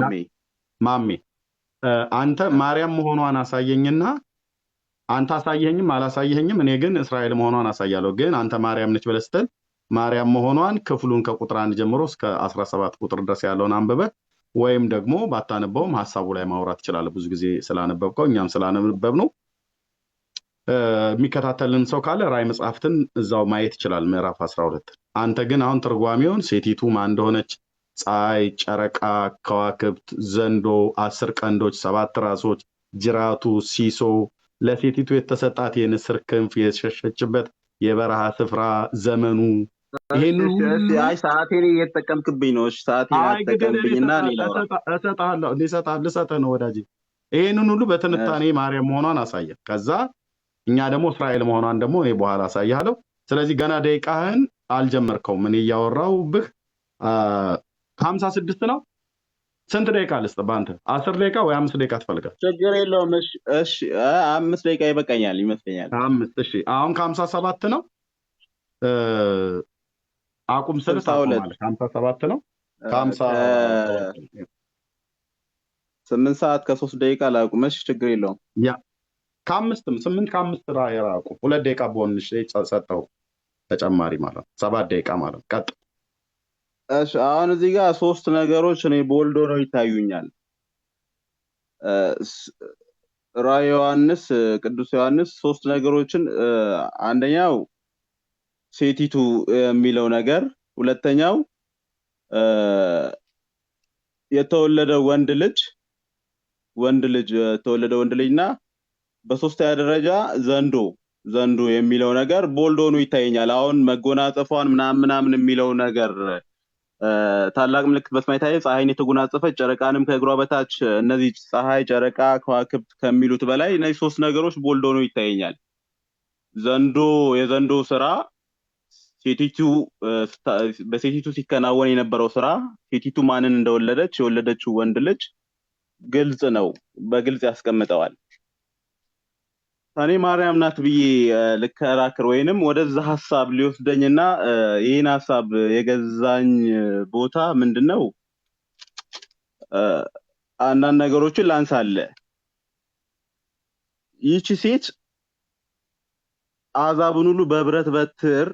ማሜ። ማሜ አንተ ማርያም መሆኗን አሳየኝና አንተ አሳየኝም አላሳየኝም፣ እኔ ግን እስራኤል መሆኗን አሳያለሁ። ግን አንተ ማርያም ነች ብለህ ስትል ማርያም መሆኗን ክፍሉን ከቁጥር 1 ጀምሮ እስከ 17 ቁጥር ድረስ ያለውን አንብበህ ወይም ደግሞ ባታነበውም ሀሳቡ ላይ ማውራት ትችላለህ። ብዙ ጊዜ ስላነበብከው እኛም ስላነበብ ነው። የሚከታተልን ሰው ካለ ራእይ መጽሐፍትን እዛው ማየት ይችላል፣ ምዕራፍ 12። አንተ ግን አሁን ትርጓሜውን ሴቲቱ ማን እንደሆነች፣ ፀሐይ፣ ጨረቃ፣ ከዋክብት፣ ዘንዶ፣ 10 ቀንዶች፣ 7 ራሶች፣ ጅራቱ፣ ሲሶ፣ ለሴቲቱ የተሰጣት የንስር ክንፍ፣ የሸሸችበት የበረሃ ስፍራ፣ ዘመኑ፣ ይሄንን ሁሉ አይ ሰዓቴን እየተጠቀምክብኝ ነው። እሺ ሰዓቴን አይ ግድ የለም፣ አትጠቀምብኝና እኔ ላውራ። እሰጥሃለሁ፣ ልሰጥህ ነው ወዳጄ። ይሄንን ሁሉ በትንታኔ ማርያም መሆኗን አሳየ። ከዛ እኛ ደግሞ እስራኤል መሆኗን ደግሞ እኔ በኋላ አሳይሃለሁ። ስለዚህ ገና ደቂቃህን አልጀመርከውም። እኔ እያወራሁብህ 56 ነው። ስንት ደቂቃ ልስጥ በአንተ? 10 ደቂቃ ወይ 5 ደቂቃ ትፈልጋለህ? ችግር የለውም። እሺ፣ እሺ፣ 5 ደቂቃ ይበቃኛል ይመስለኛል። 5። እሺ፣ አሁን ከ57 ነው። አቁም ስልህ 62። ታቆማለህ። 57 ነው። ከሀምሳ 8 ሰዓት ከ3 ደቂቃ ላቁም። እሺ፣ ችግር የለውም። ያ ከአምስትም ስምንት ከአምስት የራቁ 2 ደቂቃ በሆንሽ ሰጠው ተጨማሪ ማለት ነው። 7 ደቂቃ ማለት ነው። ቀጥል። እሺ፣ አሁን እዚህ ጋር 3 ነገሮች እኔ ቦልድ ሆነው ይታዩኛል። ራእየ ዮሐንስ፣ ቅዱስ ዮሐንስ 3 ነገሮችን፣ አንደኛው ሴቲቱ የሚለው ነገር፣ ሁለተኛው የተወለደ ወንድ ልጅ፣ ወንድ ልጅ የተወለደ ወንድ ልጅና በሶስተኛ ደረጃ ዘንዶ የሚለው ነገር ቦልድ ሆኖ ይታየኛል። አሁን መጎናጸፏን ምናምን ምናምን የሚለው ነገር፣ ታላቅ ምልክት በሰማይ ታየ፣ ፀሐይን የተጎናጸፈች ጨረቃንም ከእግሯ በታች፣ እነዚህ ፀሐይ፣ ጨረቃ፣ ከዋክብት ከሚሉት በላይ እነዚህ 3 ነገሮች ቦልድ ሆኖ ይታየኛል። የዘንዶ ስራ በሴቲቱ ሲከናወን የነበረው ስራ፣ ሴቲቱ ማንን እንደወለደች የወለደችው ወንድ ልጅ ግልጽ ነው፣ በግልጽ ያስቀምጠዋል። እኔ ማርያም ናት ብዬ ልከራከር ወይንም ወደዛ ሐሳብ ሊወስደኝና ይሄን ሐሳብ የገዛኝ ቦታ ምንድነው? አንዳንድ ነገሮችን ላንሳለ። ይህቺ ሴት አሕዛብን ሁሉ በብረት በትር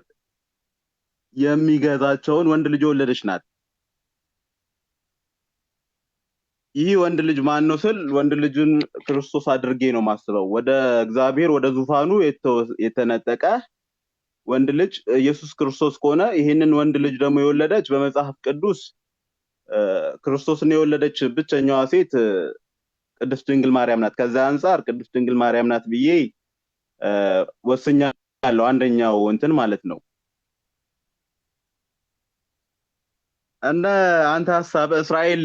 የሚገዛቸውን ወንድ ልጅ የወለደች ናት። ይህ ወንድ ልጅ ማን ነው ስል ወንድ ልጁን ክርስቶስ አድርጌ ነው የማስበው። ወደ እግዚአብሔር ወደ ዙፋኑ የተነጠቀ ወንድ ልጅ ኢየሱስ ክርስቶስ ከሆነ ይህንን ወንድ ልጅ ደግሞ የወለደች በመጽሐፍ ቅዱስ ክርስቶስን የወለደች ብቸኛዋ ሴት ቅድስት ድንግል ማርያም ናት። ከዛ አንፃር ቅድስት ድንግል ማርያም ናት ብዬ ወስኛለሁ። አንደኛው እንትን ማለት ነው። እንደ አንተ ሐሳብ እስራኤል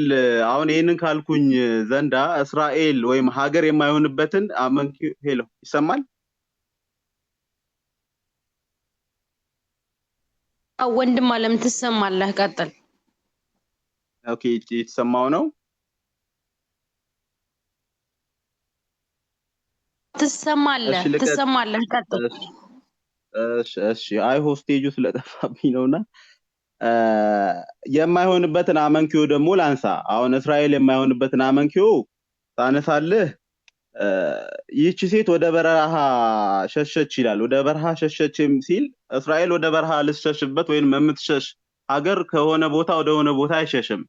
አሁን ይሄንን ካልኩኝ ዘንዳ እስራኤል ወይም ሀገር የማይሆንበትን አመንኪ ሄሎ ይሰማል? አዎ ወንድም አለም ትሰማለህ፣ ቀጥል። ኦኬ፣ የተሰማው ነው? ትሰማለህ፣ እሺ፣ ልቀጥል። ትሰማለህ፣ ቀጥል። እሺ፣ እሺ፣ እሺ። አይ ሆስቴጁ ስለጠፋብኝ ነውና የማይሆንበትን አመንኪዮ ደግሞ ላንሳ። አሁን እስራኤል የማይሆንበትን አመንኪዮ ታነሳለህ። ይህቺ ሴት ወደ በረሃ ሸሸች ይላል። ወደ በረሃ ሸሸች ሲል እስራኤል ወደ በረሃ ልትሸሽበት ወይንም የምትሸሽ ሀገር ከሆነ ቦታ ወደ ሆነ ቦታ አይሸሽም፣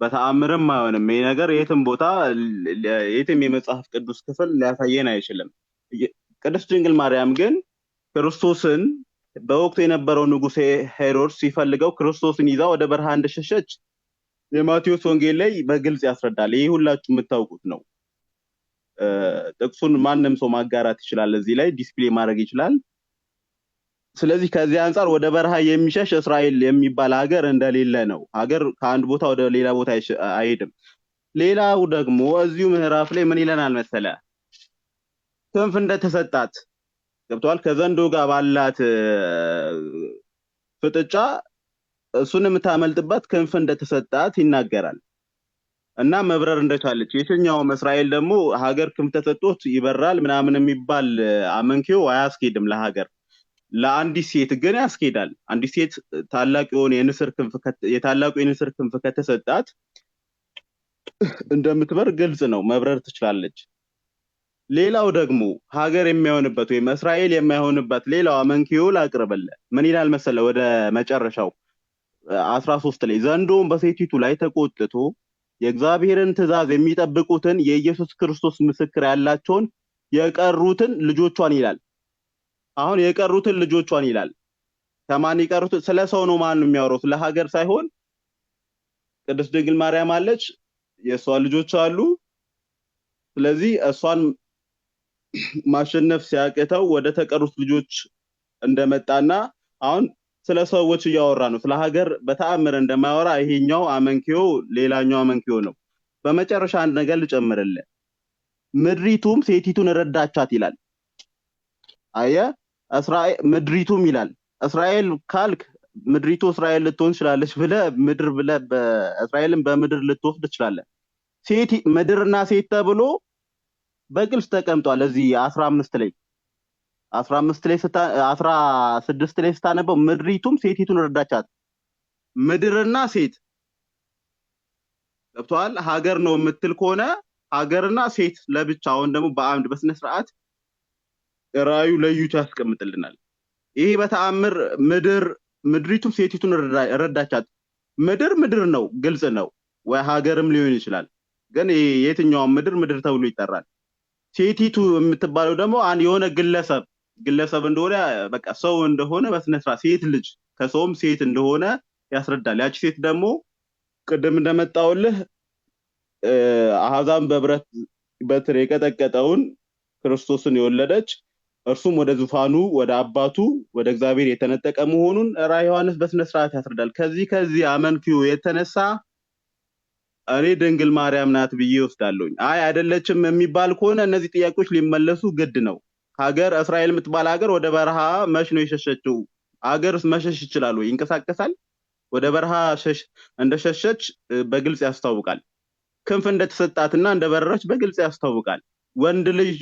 በተአምርም አይሆንም። ይሄ ነገር የትም ቦታ የትም የመጽሐፍ ቅዱስ ክፍል ሊያሳየን አይችልም። ቅድስት ድንግል ማርያም ግን ክርስቶስን በወቅቱ የነበረው ንጉሥ ሄሮድስ ሲፈልገው ክርስቶስን ይዛ ወደ በረሃ እንደሸሸች የማቴዎስ ወንጌል ላይ በግልጽ ያስረዳል። ይሄ ሁላችሁ የምታውቁት ነው። ጥቅሱን ማንም ሰው ማጋራት ይችላል፣ እዚህ ላይ ዲስፕሌይ ማድረግ ይችላል። ስለዚህ ከዚህ አንፃር ወደ በረሃ የሚሸሽ እስራኤል የሚባል ሀገር እንደሌለ ነው። ሀገር ከአንድ ቦታ ወደ ሌላ ቦታ አይሄድም። ሌላው ደግሞ እዚሁ ምዕራፍ ላይ ምን ይለናል መሰለ? ክንፍ እንደተሰጣት ገብቷል። ከዘንዶ ጋር ባላት ፍጥጫ እሱን የምታመልጥበት ክንፍ እንደተሰጣት ይናገራል። እና መብረር እንደቻለች የትኛውም እስራኤል ደግሞ ሀገር ክንፍ ተሰጥቶት ይበራል ምናምን የሚባል አመንኪዮ አያስኬድም ለሀገር። ለአንዲት ሴት ግን ያስኬዳል። አንዲት ሴት ታላቅ የሆነ የንስር ክንፍ የታላቁ የንስር ክንፍ ከተሰጣት እንደምትበር ግልጽ ነው። መብረር ትችላለች። ሌላው ደግሞ ሀገር የማይሆንበት ወይም እስራኤል የማይሆንበት ሌላው አመንኪዮ ላቅርብልህ። ምን ይላል መሰለ? ወደ መጨረሻው 13 ላይ ዘንዶም በሴቲቱ ላይ ተቆጥቶ የእግዚአብሔርን ትእዛዝ የሚጠብቁትን የኢየሱስ ክርስቶስ ምስክር ያላቸውን የቀሩትን ልጆቿን ይላል። አሁን የቀሩትን ልጆቿን ይላል። ከማን የቀሩት? ስለ ሰው ነው። ማን ነው የሚያወራው? ስለ ሀገር ሳይሆን ቅድስት ድንግል ማርያም አለች፣ የእሷ ልጆች አሉ። ስለዚህ እሷን ማሸነፍ ሲያቅተው ወደ ተቀሩት ልጆች እንደመጣና አሁን ስለ ሰዎች እያወራ ነው። ስለ ሀገር በተአምር እንደማያወራ ይሄኛው አመንኪዮ ሌላኛው አመንኪዮ ነው። በመጨረሻ አንድ ነገር ልጨምርልህ። ምድሪቱም ሴቲቱን ረዳቻት ይላል። አየህ፣ እስራኤል ምድሪቱም ይላል። እስራኤል ካልክ ምድሪቱ እስራኤል ልትሆን ትችላለች ብለህ ምድር ብለህ እስራኤልን በምድር ልትወስድ ትችላለህ። ሴት ምድርና ሴት ተብሎ በግልጽ ተቀምጧል። እዚህ 15 ላይ 15 ላይ 16 ላይ ስታነበው ምድሪቱም ሴቲቱን ረዳቻት። ምድርና ሴት ገብቶሃል። ሀገር ነው የምትል ከሆነ ሀገርና ሴት ለብቻ፣ አሁን ደግሞ በአምድ በስነ ስርዓት ራእዩ ለይቶ ያስቀምጥልናል። ይሄ በተአምር ምድር ምድሪቱም ሴቲቱን ረዳቻት። ምድር ምድር ነው፣ ግልጽ ነው። ወይ ሀገርም ሊሆን ይችላል። ግን ይሄ የትኛውም ምድር ምድር ተብሎ ይጠራል። ሴቲቱ የምትባለው ደግሞ አንድ የሆነ ግለሰብ ግለሰብ እንደሆነ፣ በቃ ሰው እንደሆነ በስነ ስርዓት ሴት ልጅ ከሰውም ሴት እንደሆነ ያስረዳል። ያቺ ሴት ደግሞ ቅድም እንደመጣውልህ አሕዛብን በብረት በትር የቀጠቀጠውን ክርስቶስን የወለደች፣ እርሱም ወደ ዙፋኑ ወደ አባቱ ወደ እግዚአብሔር የተነጠቀ መሆኑን ራእየ ዮሐንስ በስነ ስርዓት ያስረዳል። ከዚህ አመንክዮ የተነሳ እኔ ድንግል ማርያም ናት ብዬ እወስዳለሁኝ። አይ አይደለችም የሚባል ከሆነ እነዚህ ጥያቄዎች ሊመለሱ ግድ ነው። ሀገር እስራኤል የምትባል ሀገር ወደ በረሃ መች ነው የሸሸችው? ሀገርስ መሸሽ ይችላል ወይ? ይንቀሳቀሳል? ወደ በረሃ እንደሸሸች በግልጽ ያስታውቃል። ክንፍ እንደተሰጣትና እንደበረረች በግልጽ ያስታውቃል። ወንድ ልጅ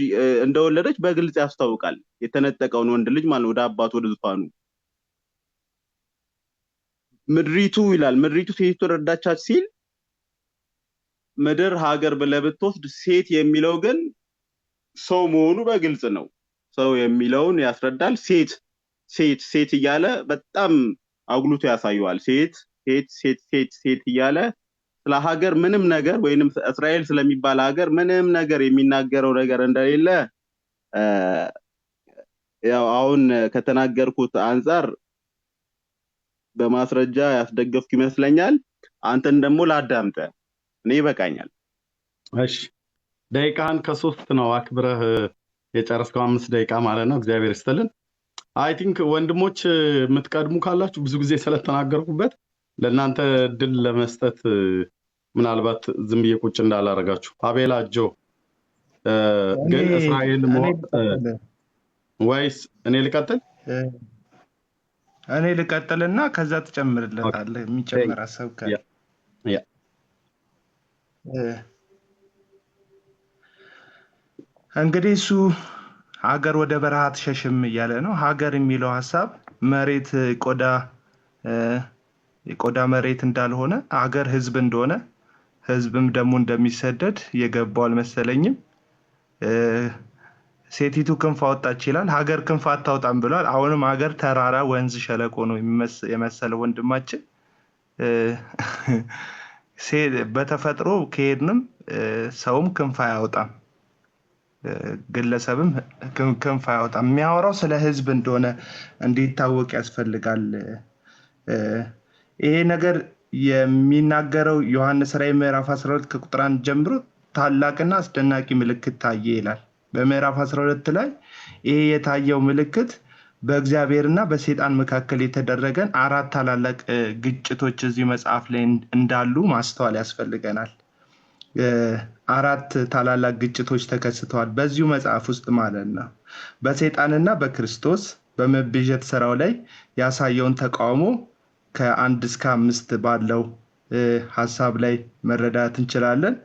እንደወለደች በግልጽ ያስታውቃል። የተነጠቀውን ወንድ ልጅ ማለት ነው፣ ወደ አባቱ ወደ ዙፋኑ። ምድሪቱ ይላል። ምድሪቱ ሴቲቱ ረዳቻት ሲል ምድር ሀገር ብለህ ብትወስድ ሴት የሚለው ግን ሰው መሆኑ በግልጽ ነው። ሰው የሚለውን ያስረዳል። ሴት ሴት ሴት እያለ በጣም አጉልቶ ያሳየዋል። ሴት ሴት ሴት ሴት ሴት እያለ ስለ ሀገር ምንም ነገር ወይንም እስራኤል ስለሚባል ሀገር ምንም ነገር የሚናገረው ነገር እንደሌለ ያው አሁን ከተናገርኩት አንጻር በማስረጃ ያስደገፍኩ ይመስለኛል። አንተን ደግሞ ላዳምጠ፣ እኔ ይበቃኛል። እሺ፣ ደቂቃህን ከ3 ነው አክብረህ የጨረስከው፣ 5 ደቂቃ ማለት ነው። እግዚአብሔር ይስጥልን። I think ወንድሞች የምትቀድሙ ካላችሁ ብዙ ጊዜ ስለተናገርኩበት ለእናንተ እድል ለመስጠት ምናልባት ዝም ብዬ ቁጭ እንዳላረጋችሁ። አቤላ ጆ ግን እስራኤል እኔ ልቀጥል። ወይስ እኔ ልቀጥል? እኔ ልቀጥልና ከዛ ትጨምርለታለህ የሚጨመር ሀሳብ ካለ። Yeah. እንግዲህ እሱ ሀገር ወደ በረሃ አትሸሽም እያለ ነው። ሀገር የሚለው ሀሳብ መሬት ቆዳ የቆዳ መሬት እንዳልሆነ፣ ሀገር ህዝብ እንደሆነ፣ ህዝብም ደግሞ እንደሚሰደድ የገባው አልመሰለኝም። ሴቲቱ ክንፍ አወጣች ይላል። ሀገር ክንፍ አታውጣም ብሏል። አሁንም ሀገር ተራራ፣ ወንዝ፣ ሸለቆ ነው የመሰለው ወንድማችን። በተፈጥሮ ከሄድንም ሰውም ክንፍ አያወጣም፣ ግለሰብም ክንፍ አያወጣም። የሚያወራው ስለ ህዝብ እንደሆነ እንዲታወቅ ያስፈልጋል። ይሄ ነገር የሚናገረው ዮሐንስ ራእይ ምዕራፍ 12 ከቁጥር 1 ጀምሮ ታላቅና አስደናቂ ምልክት ታየ ይላል። በምዕራፍ 12 ላይ ይሄ የታየው ምልክት በእግዚአብሔርና በሰይጣን መካከል የተደረገን አራት ታላላቅ ግጭቶች እዚህ መጽሐፍ ላይ እንዳሉ ማስተዋል ያስፈልገናል። አራት ታላላቅ ግጭቶች ተከስተዋል በዚሁ መጽሐፍ ውስጥ ማለት ነው። በሰይጣንና በክርስቶስ በመቤዠት ስራው ላይ ያሳየውን ተቃውሞ ከ1 እስከ 5 ባለው ሀሳብ ላይ መረዳት እንችላለን።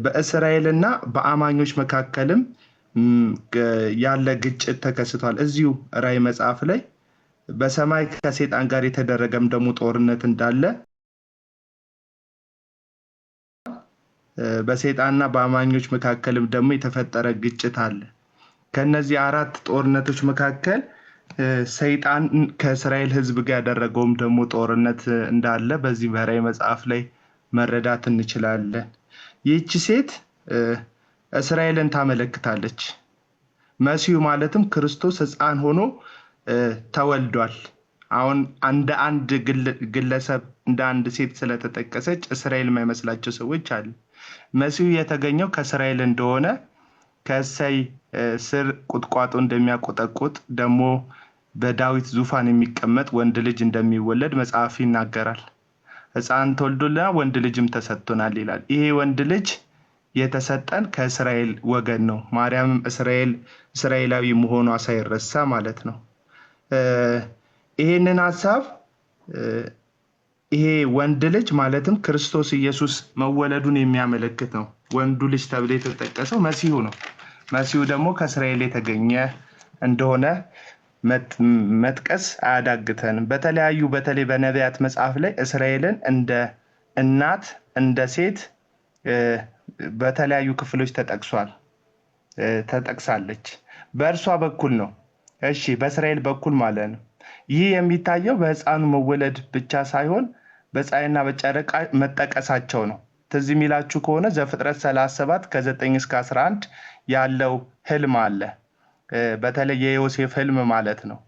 በእስራኤልና በአማኞች መካከልም ያለ ግጭት ተከስቷል። እዚሁ ራእይ መጽሐፍ ላይ በሰማይ ከሰይጣን ጋር የተደረገም ደግሞ ጦርነት እንዳለ በሰይጣንና በአማኞች መካከልም ደግሞ የተፈጠረ ግጭት አለ። ከነዚህ 4 ጦርነቶች መካከል ሰይጣን ከእስራኤል ሕዝብ ጋር ያደረገውም ደግሞ ጦርነት እንዳለ በዚህ በራእይ መጽሐፍ ላይ መረዳት እንችላለን። ይህች ሴት እስራኤልን ታመለክታለች። መሲሁ ማለትም ክርስቶስ ሕፃን ሆኖ ተወልዷል። አሁን እንደ አንድ ግለሰብ እንደ አንድ ሴት ስለተጠቀሰች እስራኤል የማይመስላቸው ሰዎች አሉ። መሲሁ የተገኘው ከእስራኤል እንደሆነ ከእሴይ ስር ቁጥቋጦ እንደሚያቆጠቁጥ ደግሞ በዳዊት ዙፋን የሚቀመጥ ወንድ ልጅ እንደሚወለድ መጽሐፍ ይናገራል። ሕፃን ተወልዶልናል፣ ወንድ ልጅም ተሰጥቶናል ይላል። ይሄ ወንድ ልጅ የተሰጠን ከእስራኤል ወገን ነው። ማርያምም እስራኤላዊ መሆኗ ሳይረሳ ማለት ነው። ይሄንን ሀሳብ ይሄ ወንድ ልጅ ማለትም ክርስቶስ ኢየሱስ መወለዱን የሚያመለክት ነው። ወንዱ ልጅ ተብሎ የተጠቀሰው መሲሁ ነው። መሲሁ ደግሞ ከእስራኤል የተገኘ እንደሆነ መጥቀስ አያዳግተንም። በተለይ በነቢያት መጽሐፍ ላይ እስራኤልን እንደ እናት እንደ ሴት በተለያዩ ክፍሎች ተጠቅሳለች። በእርሷ በኩል ነው። እሺ በእስራኤል በኩል ማለት ነው። ይህ የሚታየው በሕፃኑ መወለድ ብቻ ሳይሆን በፀሐይና በጨረቃ መጠቀሳቸው ነው። ትዝ የሚላችሁ ከሆነ ዘፍጥረት 37 ከ9 እስከ 11 ያለው ህልም አለ። በተለይ የዮሴፍ ህልም ማለት ነው።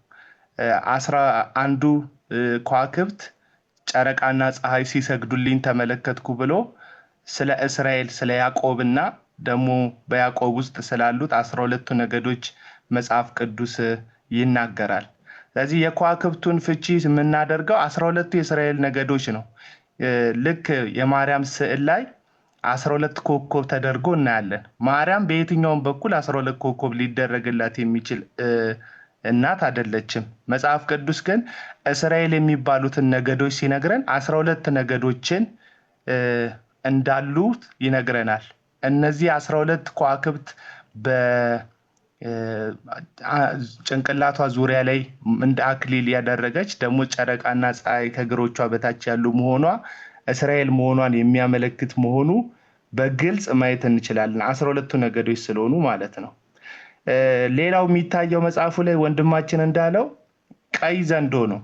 11ዱ ከዋክብት ጨረቃና ፀሐይ ሲሰግዱልኝ ተመለከትኩ ብሎ ስለ እስራኤል ስለ ያዕቆብና ደግሞ በያዕቆብ ውስጥ ስላሉት 12ቱ ነገዶች መጽሐፍ ቅዱስ ይናገራል። ስለዚህ የከዋክብቱን ፍቺ የምናደርገው 12ቱ የእስራኤል ነገዶች ነው። ልክ የማርያም ስዕል ላይ 12 ኮከብ ተደርጎ እናያለን። ማርያም በየትኛውም በኩል 12 ኮከብ ሊደረግላት የሚችል እናት አይደለችም። መጽሐፍ ቅዱስ ግን እስራኤል የሚባሉትን ነገዶች ሲነግረን 12 ነገዶችን እንዳሉ ይነግረናል። እነዚህ 12 ከዋክብት ጭንቅላቷ ዙሪያ ላይ እንደ አክሊል ያደረገች ደግሞ ጨረቃና ፀሐይ ከእግሮቿ በታች ያሉ መሆኗ እስራኤል መሆኗን የሚያመለክት መሆኑ በግልጽ ማየት እንችላለን። 12ቱ ነገዶች ስለሆኑ ማለት ነው። ሌላው የሚታየው መጽሐፉ ላይ ወንድማችን እንዳለው ቀይ ዘንዶ ነው።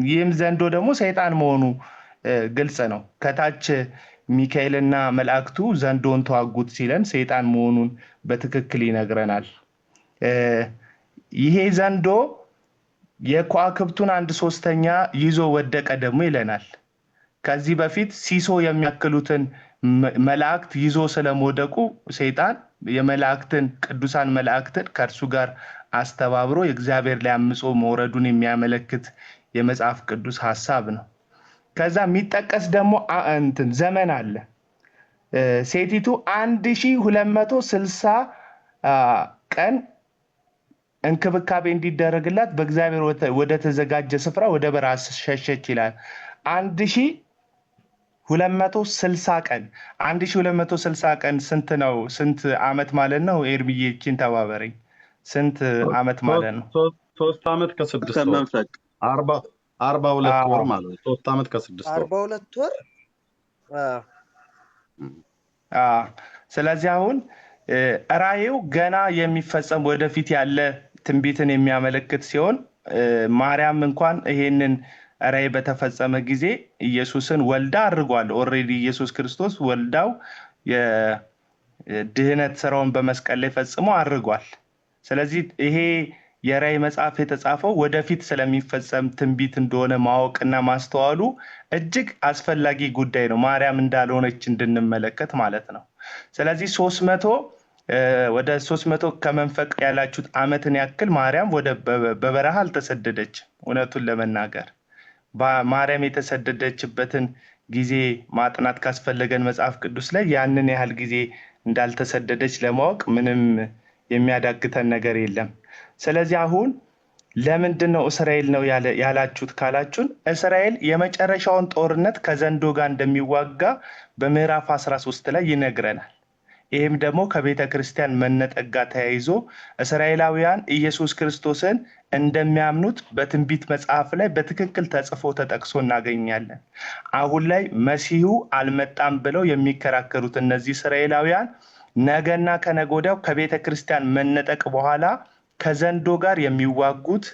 ይህም ዘንዶ ደግሞ ሰይጣን መሆኑ ግልጽ ነው። ከታች ሚካኤልና መላእክቱ ዘንዶን ተዋጉት ሲለን ሰይጣን መሆኑን በትክክል ይነግረናል። ይሄ ዘንዶ የከዋክብቱን 1/3 ይዞ ወደቀ ደግሞ ይለናል። ከዚህ በፊት ሲሶ የሚያክሉትን መላእክት ይዞ ስለመውደቁ ሰይጣን የመላእክትን ቅዱሳን መላእክትን ከእርሱ ጋር አስተባብሮ የእግዚአብሔር ላይ አምጾ መውረዱን የሚያመለክት የመጽሐፍ ቅዱስ ሐሳብ ነው። ከዛ የሚጠቀስ ደግሞ እንትን ዘመን አለ። ሴቲቱ 1260 ቀን እንክብካቤ እንዲደረግላት በእግዚአብሔር ወደ ተዘጋጀ ስፍራ ወደ በረሃ ሸሸች ይላል። 1260 ቀን 1260 ቀን ስንት ነው? ስንት አመት ማለት ነው? ኤርሚዬ እቺን ተባበረኝ። ስንት አመት ማለት ነው? 3 አመት ከስድስት ወር። 42 ወር ማለት ነው። 3 አመት ከስድስት ወር። 42 ወር። ስለዚህ አሁን ራእዩ ገና የሚፈጸም ወደፊት ያለ ትንቢትን የሚያመለክት ሲሆን ማርያም እንኳን ይሄንን ራእይ በተፈጸመ ጊዜ ኢየሱስን ወልዳ አድርጓል። already ኢየሱስ ክርስቶስ ወልዳው የድህነት ስራውን በመስቀል ላይ ፈጽሞ አድርጓል። ስለዚህ ይሄ የራእይ መጽሐፍ የተጻፈው ወደፊት ስለሚፈጸም ትንቢት እንደሆነ ማወቅና ማስተዋሉ እጅግ አስፈላጊ ጉዳይ ነው፣ ማርያም እንዳልሆነች እንድንመለከት ማለት ነው። ስለዚህ 300 ወደ 300 ከመንፈቅ ያላችሁት አመትን ያክል ማርያም ወደ በበረሃ አልተሰደደችም። እውነቱን ለመናገር ማርያም የተሰደደችበትን ጊዜ ማጥናት ካስፈለገን መጽሐፍ ቅዱስ ላይ ያንን ያህል ጊዜ እንዳልተሰደደች ለማወቅ ምንም የሚያዳግተን ነገር የለም። ስለዚህ አሁን ለምንድን ነው እስራኤል ነው ያላችሁት ካላችሁን፣ እስራኤል የመጨረሻውን ጦርነት ከዘንዶ ጋር እንደሚዋጋ በምዕራፍ 13 ላይ ይነግረናል። ይህም ደግሞ ከቤተ ክርስቲያን መነጠቅ ጋር ተያይዞ እስራኤላውያን ኢየሱስ ክርስቶስን እንደሚያምኑት በትንቢት መጽሐፍ ላይ በትክክል ተጽፎ ተጠቅሶ እናገኛለን። አሁን ላይ መሲሁ አልመጣም ብለው የሚከራከሩት እነዚህ እስራኤላውያን ነገና ከነገ ወዲያው ከቤተ ክርስቲያን መነጠቅ በኋላ ከዘንዶ ጋር የሚዋጉት፣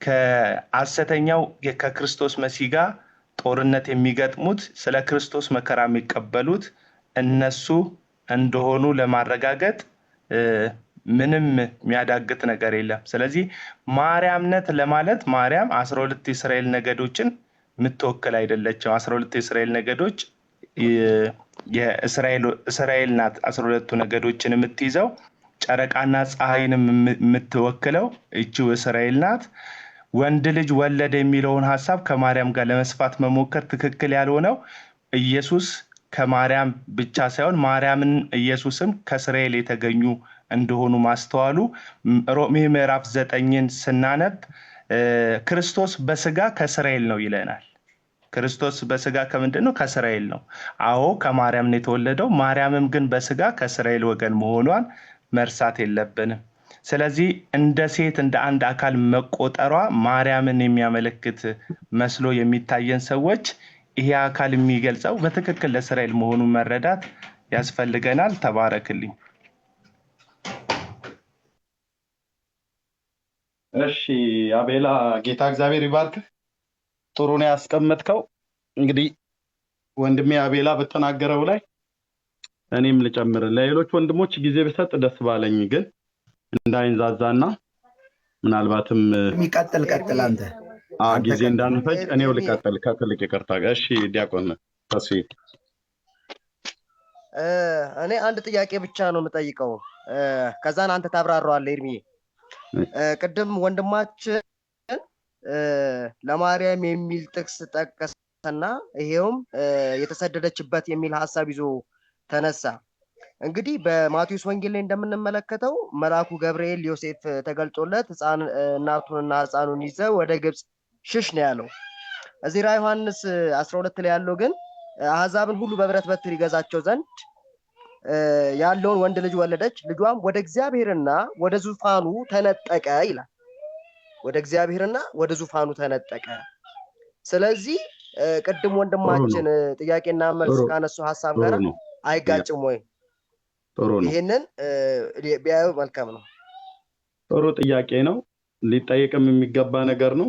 ከሐሰተኛው ከክርስቶስ መሲህ ጋር ጦርነት የሚገጥሙት፣ ስለ ክርስቶስ መከራ የሚቀበሉት እነሱ እንደሆኑ ለማረጋገጥ ምንም የሚያዳግት ነገር የለም። ስለዚህ ማርያም ናት ለማለት ማርያም 12 የእስራኤል ነገዶችን የምትወክል አይደለችም። 12 የእስራኤል ነገዶች የእስራኤል እስራኤል ናት 12ቱ ነገዶችን የምትይዘው። ጨረቃና ፀሐይንም የምትወክለው እቺው እስራኤል ናት። ወንድ ልጅ ወለደ የሚለውን ሀሳብ ከማርያም ጋር ለመስፋት መሞከር ትክክል ያልሆነው ኢየሱስ ከማርያም ብቻ ሳይሆን ማርያምን ኢየሱስም ከእስራኤል የተገኙ እንደሆኑ ማስተዋሉ፣ ሮሜ ምዕራፍ 9ን ስናነብ ክርስቶስ በስጋ ከእስራኤል ነው ይለናል። ክርስቶስ በስጋ ከምንድን ነው? ከእስራኤል ነው። አዎ፣ ከማርያም ነው የተወለደው። ማርያምም ግን በስጋ ከእስራኤል ወገን መሆኗን መርሳት የለብንም። ስለዚህ እንደ ሴት እንደ አንድ አካል መቆጠሯ ማርያምን የሚያመለክት መስሎ የሚታየን ሰዎች ይሄ አካል የሚገልጸው በትክክል ለእስራኤል መሆኑን መረዳት ያስፈልገናል። ተባረክልኝ። እሺ አቤላ፣ ጌታ እግዚአብሔር ይባርክህ። ጥሩ ነው ያስቀመጥከው። እንግዲህ ወንድሜ አቤላ በተናገረው ላይ እኔም ልጨምር። ለሌሎች ወንድሞች ጊዜ ብሰጥ ደስ ባለኝ፣ ግን እንዳይንዛዛና ምናልባትም የሚቀጥል ቀጥል አንተ አንተ ጊዜ ቀጥል። እንዳንፈጅ እኔው ልቀጥል ከትልቅ ይቅርታ ጋር። እሺ ዲያቆን ተስፋዬ። እኔ አንድ ጥያቄ ብቻ ነው የምጠይቀው፣ ከዛን አንተ ታብራራዋለህ ኤርሚዬ። ቅድም ወንድማችን ለማርያም የሚል ጥቅስ ጠቀሰና ይሄውም የተሰደደችበት የሚል ሀሳብ ይዞ ተነሳ። እንግዲህ በማቴዎስ ወንጌል ላይ እንደምንመለከተው መልአኩ ገብርኤል ዮሴፍ ተገልጦለት ህፃን እናቱንና ህፃኑን ይዘው ወደ ግብፅ ሽሽ ነው ያለው። እዚህ ራዕየ ዮሐንስ 12 ላይ ያለው ግን አሕዛብን ሁሉ በብረት በትር ይገዛቸው ዘንድ ያለውን ወንድ ልጅ ወለደች፣ ልጇም ወደ እግዚአብሔርና ወደ ዙፋኑ ተነጠቀ ይላል። ወደ እግዚአብሔርና ወደ ዙፋኑ ተነጠቀ። ስለዚህ ቅድም ወንድማችን ጥያቄና መልስ ካነሱ ሀሳብ ጋር አይጋጭም ወይ? ጥሩ ነው። ይሄንን ቢያዩ መልካም ነው። ጥሩ ጥያቄ ነው። ሊጠየቅም የሚገባ ነገር ነው።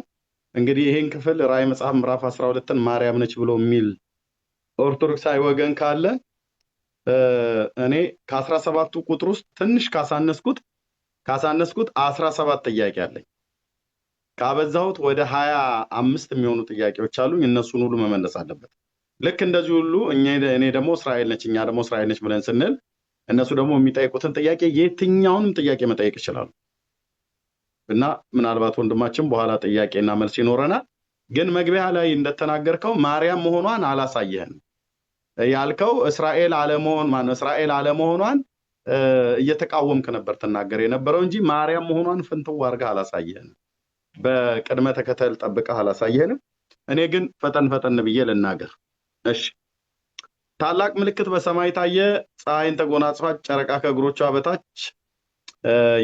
እንግዲህ ይሄን ክፍል ራእይ መጽሐፍ ምዕራፍ 12ን ማርያም ነች ብሎ የሚል ኦርቶዶክሳዊ ወገን ካለ እኔ ከ17ቱ ቁጥር ውስጥ ትንሽ ካሳነስኩት 17 ጥያቄ አለኝ። ካበዛሁት ወደ 25 የሚሆኑ ጥያቄዎች አሉኝ። እነሱን ሁሉ መመለስ አለበት። ልክ እንደዚህ ሁሉ እኔ ደግሞ እስራኤል ነች፣ እኛ ደግሞ እስራኤል ነች ብለን ስንል እነሱ ደግሞ የሚጠይቁትን ጥያቄ የትኛውንም ጥያቄ መጠየቅ ይችላሉ። እና ምናልባት ወንድማችን በኋላ ጥያቄና መልስ ይኖረናል። ግን መግቢያ ላይ እንደተናገርከው ማርያም መሆኗን አላሳየህም ያልከው እስራኤል አለመሆን ማነው እስራኤል አለመሆኗን እየተቃወምክ ነበር ትናገር የነበረው እንጂ ማርያም መሆኗን ፍንትው አድርገህ አላሳየህንም። በቅድመ ተከተል ጠብቀህ አላሳየህንም። እኔ ግን ፈጠን ፈጠን ብዬ ልናገር። እሺ፣ ታላቅ ምልክት በሰማይ ታየ፣ ፀሐይን ተጎናጽፋ ጨረቃ ከእግሮቿ በታች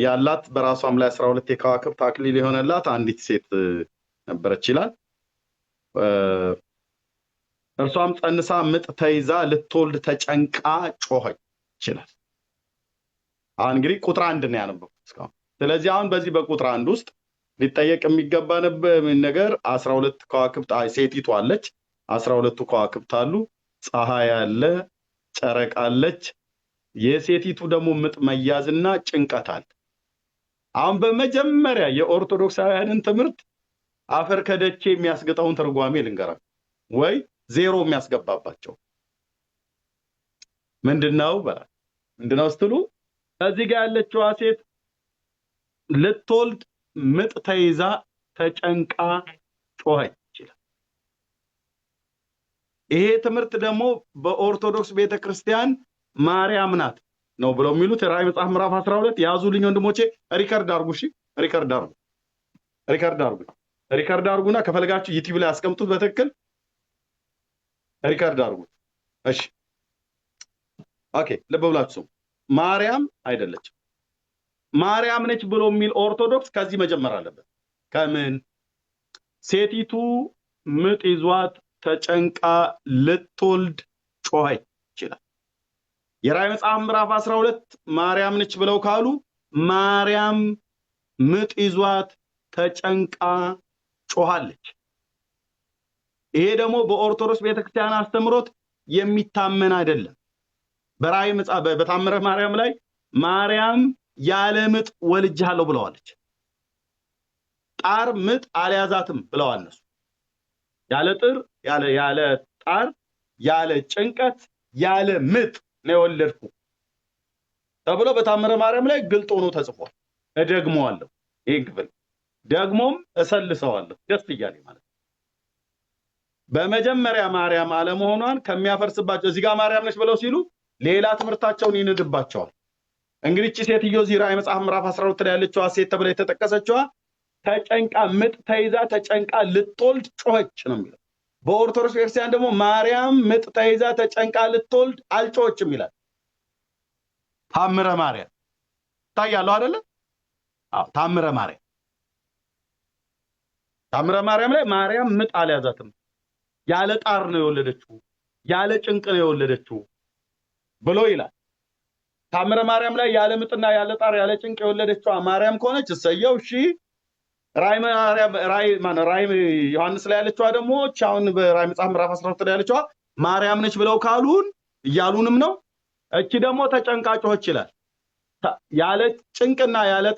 ያላት በራሷም ላይ 12 የከዋክብት አክሊል የሆነላት አንዲት ሴት ነበረች ይላል። እርሷም ጸንሳ ምጥ ተይዛ ልትወልድ ተጨንቃ ጮኸች ይላል። አሁን እንግዲህ ቁጥር 1 ነው ያነበብኩት እስካሁን። ስለዚህ አሁን በዚህ በቁጥር 1 ውስጥ ሊጠየቅ የሚገባ ነገር 12 ከዋክብት፣ አይ ሴቲቱ አለች፣ 12ቱ ከዋክብት አሉ፣ ፀሐይ አለ፣ ጨረቃ አለች። የሴቲቱ ደግሞ ምጥ መያዝና ጭንቀት አለ። አሁን በመጀመሪያ የኦርቶዶክሳውያንን ትምህርት አፈር ከደቼ የሚያስግጠውን ትርጓሜ ልንገራችሁ፣ ወይ ዜሮ የሚያስገባባቸው ምንድነው? በላ ምንድነው ስትሉ እዚህ ጋር ያለችዋ ሴት ልትወልድ ምጥ ተይዛ ተጨንቃ ጮኸች ይላል። ይሄ ትምህርት ደግሞ በኦርቶዶክስ ቤተክርስቲያን ማርያም ናት ነው ብለው የሚሉት ራእይ መጽሐፍ ምዕራፍ 12 ያዙልኝ ወንድሞቼ፣ record አድርጉ። እሺ record አድርጉ፣ record አድርጉ፣ record አድርጉና ከፈለጋችሁ ዩቲዩብ ላይ አስቀምጡት። በትክክል record አድርጉት። እሺ okay፣ ልብ ብላችሁ ስሙ። ማርያም አይደለችም። ማርያም ነች ብሎ የሚል ኦርቶዶክስ ከዚህ መጀመር አለበት። ከምን? ሴቲቱ ምጥ ይዟት ተጨንቃ ልትወልድ ጮኸች ይላል። የራእይ መጽሐፍ ምዕራፍ 12 ማርያም ነች ብለው ካሉ ማርያም ምጥ ይዟት ተጨንቃ ጮኻለች። ይሄ ደግሞ በኦርቶዶክስ ቤተክርስቲያን አስተምሮት የሚታመን አይደለም። በራእይ መጽሐፍ በታምረ ማርያም ላይ ማርያም ያለ ምጥ ወልጃለሁ ብለዋለች። ጣር ምጥ አልያዛትም ብለዋል እነሱ። ያለ ጥር፣ ያለ ጣር፣ ያለ ጭንቀት፣ ያለ ምጥ ነው የወለድኩ ተብሎ በታምረ ማርያም ላይ ግልጥ ሆኖ ተጽፏል። እደግመዋለሁ፣ ይህን ክፍል ደግሞም እሰልሰዋለሁ ደስ እያለኝ ማለት ነው። በመጀመሪያ ማርያም አለመሆኗን ከሚያፈርስባቸው፣ እዚህ ጋር ማርያም ነች ብለው ሲሉ ሌላ ትምህርታቸውን ይንድባቸዋል። እንግዲህ እቺ ሴትዮ እዚህ ራእይ መጽሐፍ ምዕራፍ 12 ላይ ያለችዋ ሴት ተብላ የተጠቀሰችዋ ተጨንቃ፣ ምጥ ተይዛ ተጨንቃ ልትወልድ ጮኸች ነው የሚለው። በኦርቶዶክስ ቤተክርስቲያን ደግሞ ማርያም ምጥ ተይዛ ተጨንቃ ልትወልድ አልጮኸችም ይላል። ታምረ ማርያም ይታያለሁ አይደለ? አዎ፣ ታምረ ማርያም፣ ታምረ ማርያም ላይ ማርያም ምጥ አልያዛትም፣ ያለ ጣር ነው የወለደችው፣ ያለ ጭንቅ ነው የወለደችው ብሎ ይላል። ታምረ ማርያም ላይ ያለ ምጥና ያለ ጣር ያለ ጭንቅ የወለደችዋ ማርያም ከሆነች እሰየው፣ እሺ። ራእይ ማርያም፣ ራእይ ማነው፣ ራእይ ዮሐንስ ላይ ያለችዋ ደግሞ እቺ አሁን በራእይ መጽሐፍ ምዕራፍ 12 ላይ ያለችዋ ማርያም ነች ብለው ካሉን፣ እያሉንም ነው። እቺ ደግሞ ተጨንቃ ጮኸች ይላል። ያለ ጭንቅና ያለ ጣር።